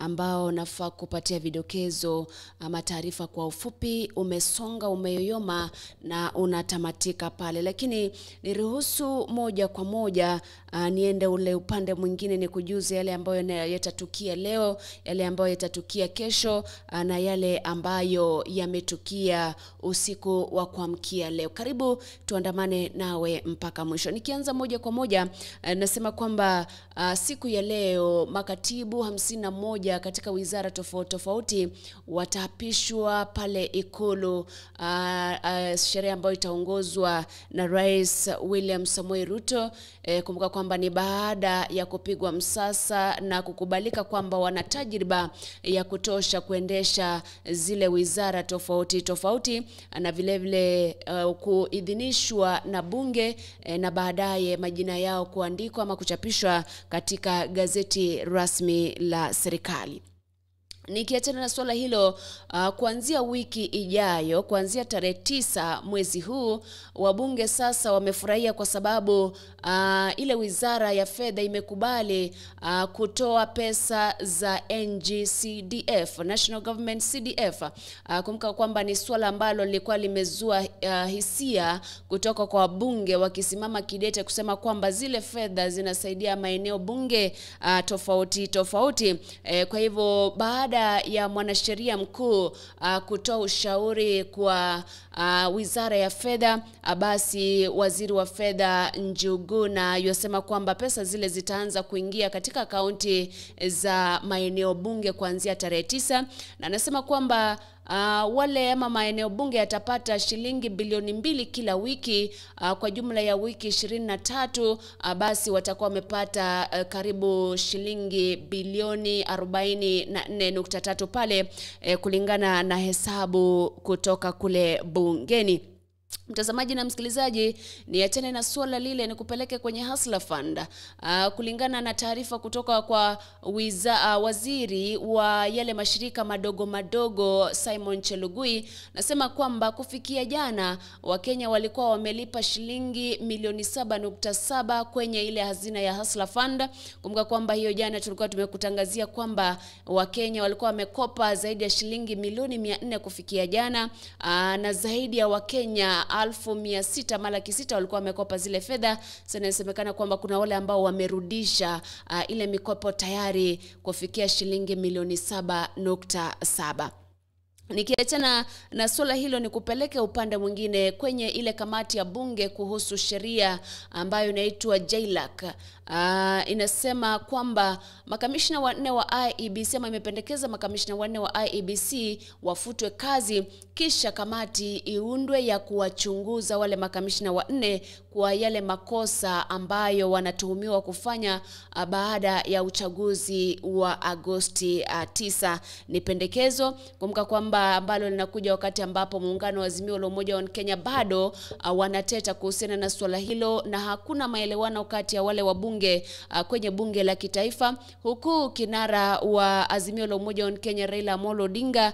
ambao nafaa kupatia vidokezo ama taarifa kwa ufupi umesonga, umeyoyoma na unatamatika pale. Lakini niruhusu moja kwa moja niende ule upande mwingine nikujuze yale ambayo yatatukia leo, yale ambayo yatatukia kesho na yale ambayo yametukia usiku wa kuamkia leo. Karibu tuandamane nawe mpaka mwisho. Nikianza moja kwa moja, nasema kwamba siku ya leo makatibu 51 katika wizara tofauti tofauti wataapishwa pale Ikulu, sherehe ambayo itaongozwa na Rais William Samoei Ruto. Kumbuka kwamba ni baada ya kupigwa msasa na kukubalika kwamba wana tajriba ya kutosha kuendesha zile wizara tofauti tofauti, na vile vile kuidhinishwa na bunge, na baadaye majina yao kuandikwa ama kuchapishwa katika gazeti rasmi la serikali. Nikiachana na swala hilo, kuanzia wiki ijayo, kuanzia tarehe 9 mwezi huu, wabunge sasa wamefurahia kwa sababu ile wizara ya fedha imekubali kutoa pesa za NGCDF, National Government CDF. Kumbuka kwamba ni swala ambalo lilikuwa limezua hisia kutoka kwa wabunge wakisimama kidete kusema kwamba zile fedha zinasaidia maeneo bunge tofauti tofauti. Kwa hivyo baada ya mwanasheria mkuu kutoa ushauri kwa wizara ya fedha, basi waziri wa fedha Njuguna yosema kwamba pesa zile zitaanza kuingia katika akaunti za maeneo bunge kuanzia tarehe 9, na anasema kwamba wale ama maeneo bunge yatapata shilingi bilioni 2 kila wiki, kwa jumla ya wiki 23, basi watakuwa wamepata karibu shilingi bilioni 44.3 pale, kulingana na hesabu kutoka kule bungeni. Mtazamaji na msikilizaji, niachane na swala lile nikupeleke kwenye Hustler Fund. Kulingana na taarifa kutoka kwa waziri wa yale mashirika madogo madogo Simon Chelugui, nasema kwamba kufikia jana Wakenya walikuwa wamelipa shilingi milioni 7.7 kwenye ile hazina ya Hustler Fund. Kumbuka kwamba hiyo jana tulikuwa tumekutangazia kwamba Wakenya walikuwa wamekopa zaidi ya shilingi milioni 400 kufikia jana, na zaidi ya Wakenya 606,000 walikuwa wamekopa zile fedha. Sasa inasemekana kwamba kuna wale ambao wamerudisha ile mikopo tayari kufikia shilingi milioni 7.7. Nikiachana na swala hilo, nikupeleke upande mwingine kwenye ile kamati ya bunge kuhusu sheria ambayo inaitwa JLAC. Inasema kwamba makamishna 4 wa IEBC, ama imependekeza makamishna 4 wa IEBC wafutwe kazi, kisha kamati iundwe ya kuwachunguza wale makamishna 4 kwa yale makosa ambayo wanatuhumiwa kufanya baada ya uchaguzi wa Agosti 9. Ni pendekezo, kumbuka kwamba ambalo linakuja wakati ambapo muungano wa Azimio la Umoja wa Kenya bado wanateta kuhusiana na swala hilo, na hakuna maelewano kati ya wale wabunge kwenye bunge la kitaifa, huku kinara wa Azimio la Umoja wa Kenya Raila Amolo Odinga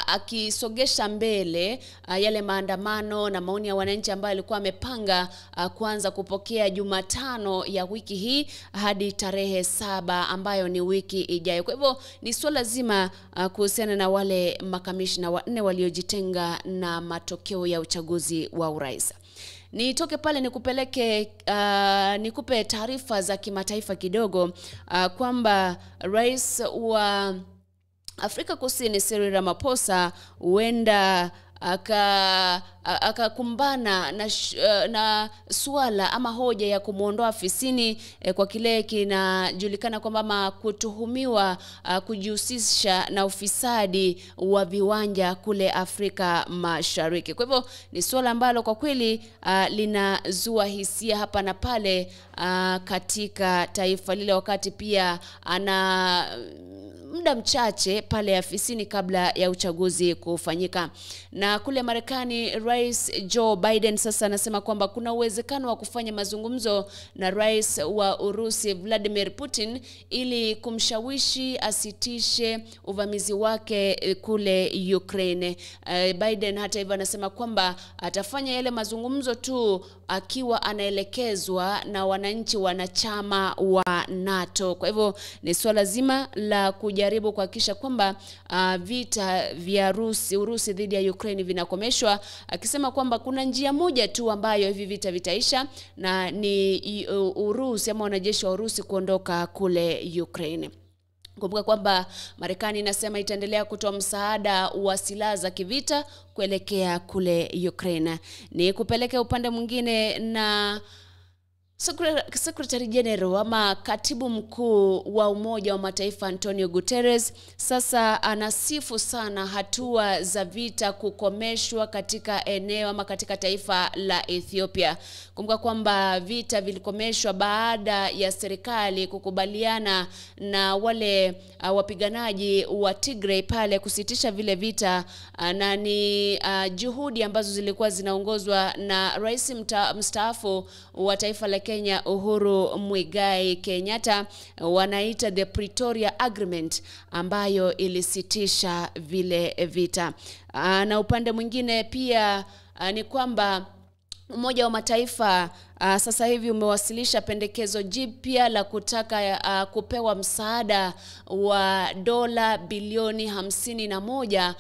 akisogesha mbele yale maandamano na maoni ya wananchi ambayo alikuwa amepanga kuanza kupokea Jumatano ya wiki hii hadi tarehe 7 ambayo ni wiki ijayo. Kwa hivyo ni swala zima kuhusiana na wale makamishna 4 waliojitenga na matokeo ya uchaguzi wa urais. Nitoke pale nikupeleke, nikupe taarifa za kimataifa kidogo, kwamba rais wa Afrika Kusini Cyril Ramaphosa huenda akakumbana na suala ama hoja ya kumuondoa afisini kwa kile kinajulikana kwamba ama kutuhumiwa kujihusisha na ufisadi wa viwanja kule Afrika Mashariki. Kwa hivyo ni suala ambalo kwa kweli linazua hisia hapa na pale katika taifa lile, wakati pia ana muda mchache pale afisini kabla ya uchaguzi kufanyika. Na kule Marekani, Rais Joe Biden sasa anasema kwamba kuna uwezekano wa kufanya mazungumzo na Rais wa Urusi Vladimir Putin ili kumshawishi asitishe uvamizi wake kule Ukraine. Biden hata hivyo anasema kwamba atafanya yale mazungumzo tu akiwa anaelekezwa na wananchi wanachama wa NATO. Kwa hivyo ni swala zima la kujaribu kuhakikisha kwamba vita vya Urusi dhidi ya Ukraine vinakomeshwa, akisema kwamba kuna njia moja tu ambayo hivi vita vitaisha na ni Urusi ama wanajeshi wa Urusi kuondoka kule Ukraine. Kumbuka kwamba Marekani inasema itaendelea kutoa msaada wa silaha za kivita kuelekea kule Ukraine. Ni kupeleke upande mwingine na Secretary General ama Katibu Mkuu wa Umoja wa Mataifa Antonio Guterres sasa anasifu sana hatua za vita kukomeshwa katika eneo ama katika taifa la Ethiopia. Kumbuka kwamba vita vilikomeshwa baada ya serikali kukubaliana na wale wapiganaji wa Tigray pale kusitisha vile vita, na ni juhudi ambazo zilikuwa zinaongozwa na rais mstaafu wa taifa la Kenya Uhuru Muigai Kenyatta, wanaita the Pretoria Agreement ambayo ilisitisha vile vita. Na upande mwingine pia ni kwamba Umoja wa Mataifa sasa hivi umewasilisha pendekezo jipya la kutaka kupewa msaada wa dola bilioni 51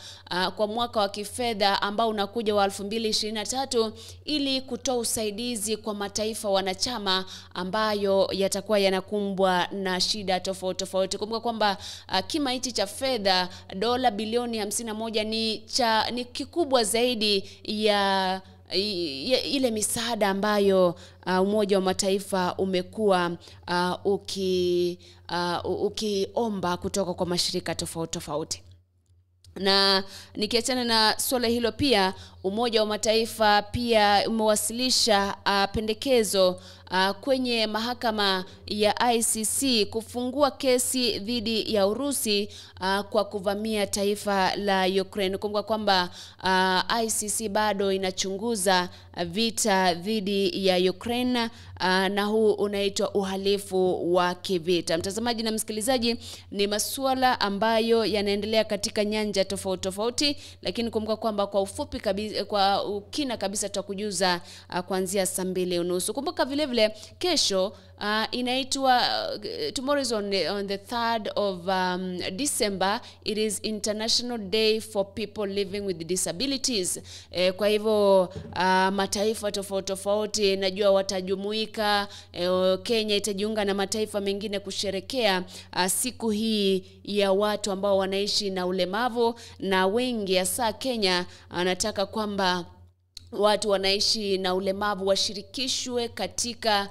kwa mwaka wa kifedha ambao unakuja wa 2023 ili kutoa usaidizi kwa mataifa wanachama ambayo yatakuwa yanakumbwa na shida tofauti tofauti. Kumbuka kwamba kima hichi cha fedha dola bilioni 51 ni kikubwa zaidi ya ile misaada ambayo Umoja wa Mataifa umekuwa ukiomba kutoka kwa mashirika tofauti tofauti. Na nikiachana na swala hilo, pia Umoja wa Mataifa pia umewasilisha pendekezo kwenye mahakama ya ICC kufungua kesi dhidi ya Urusi kwa kuvamia taifa la Ukraine. Kumbuka kwamba ICC bado inachunguza vita dhidi ya Ukraine, na huu unaitwa uhalifu wa kivita. Mtazamaji na msikilizaji, ni masuala ambayo yanaendelea katika nyanja tofauti tofauti, lakini kumbuka kwamba kwa ufupi kabisa, kwa ukina kabisa tutakujuza kuanzia saa 2:30. Kumbuka vile vile kesho inaitwa tomorrow is on the 3rd of December. It is International Day for People Living with Disabilities. Kwa hivyo mataifa tofauti tofauti najua watajumuika. Kenya itajiunga na mataifa mengine kusherekea siku hii ya watu ambao wanaishi na ulemavu, na wengi hasa Kenya anataka kwamba watu wanaishi na ulemavu washirikishwe katika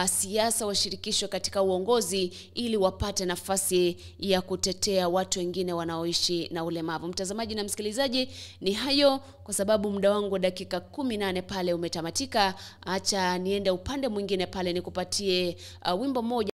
siasa, washirikishwe katika uongozi ili wapate nafasi ya kutetea watu wengine wanaoishi na ulemavu. Mtazamaji na msikilizaji, ni hayo kwa sababu muda wangu dakika 18 pale umetamatika. Acha niende upande mwingine pale nikupatie wimbo mmoja.